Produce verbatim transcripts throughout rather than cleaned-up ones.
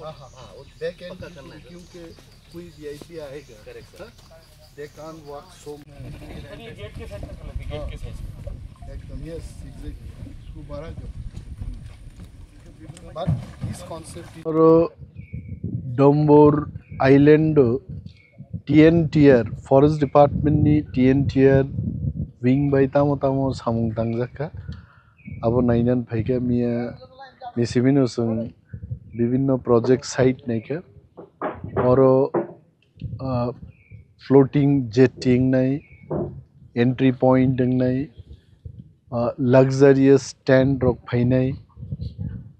हाँ, हाँ, वो back end पक्का करना है। क्योंकि कोई वीआईपी आएगा, करेक्ट सर। हाँ? They can't walk so much। ये गेट के साइड तक चलो, गेट के साइड। एकदम, यस, एग्जैक्टली। इसको बड़ा कर। But this concept is Oro Dombor Island o TNTR, Forest Department ni TNTR wing bai tamo tamo samung tangjak kha. Abo nainan phaikha miya ni simi no chwng bibinno project site naikha. Oro, ah, floating jetty wngnai, entry point wngnai, ah, luxurious tent rok phainai.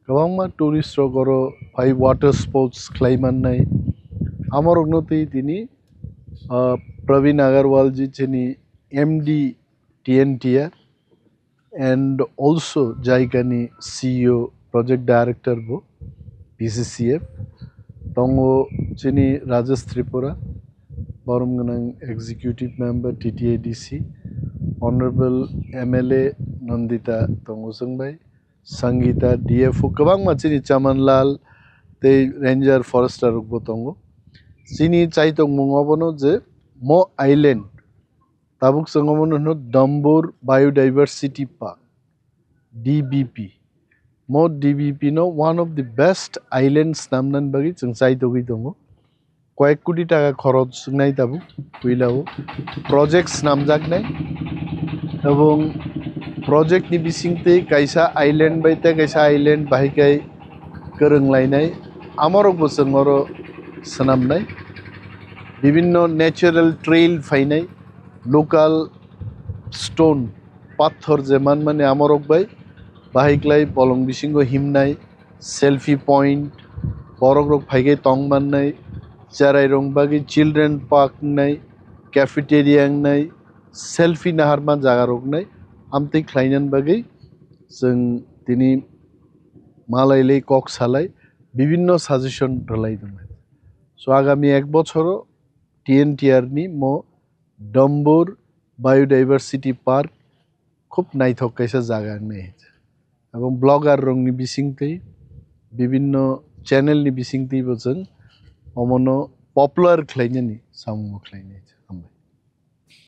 Kwbangma tourist rok oro phai water sports khlai mannai. Amorokno twi tini, ah, Praveen Agarwal ji chini M D TNTR and also JICA ni C E O project director bo P C C F tongo chini Rajesh Tripura, borom gwnang executive member T T A D C, honorable M L A Nandita tongo chwng bai, Sangita D F O kwbangma chini Chaman Lal tei ranger forester rok bo tongo. Chini chaitokmung obono je mo island tabuk chwng omono hino Dombor Biodiversity Park, D B P. Mo D B P no one of the best island swnamnani bagwi chwng chaitogwi tongo. Koyek koti taka khorok wngnai tabuk puila o project swnamjaknai, ebong project ni bisingtwi kaisa island bai tei kaisa island bahai kai kwrwng lainai, amorok bo chwng oro swnamnai. Bibinno natural trail phainai, local stone, pathor je manmani amorok bai bahai klai bolong bisingo himnai, selfie point, borok rok phaigai tong mannai, cherai rok bagwi children park wngnai, cafeteria wngnai, selfie naharma jaga rok wngnai, amtwi khlainani bagwi chwng tini malailai kok salai bibinno suggestion rwlai tongnai. So agami ek bochoro T N T R ni mo Dombor Biodiversity Park khub naithok kaisa jaga wngnai. Ebong blogger rokni bisingtwi, bibinno channel ni bisingtwi bo chwng omono popular khlainani samungo khlainai.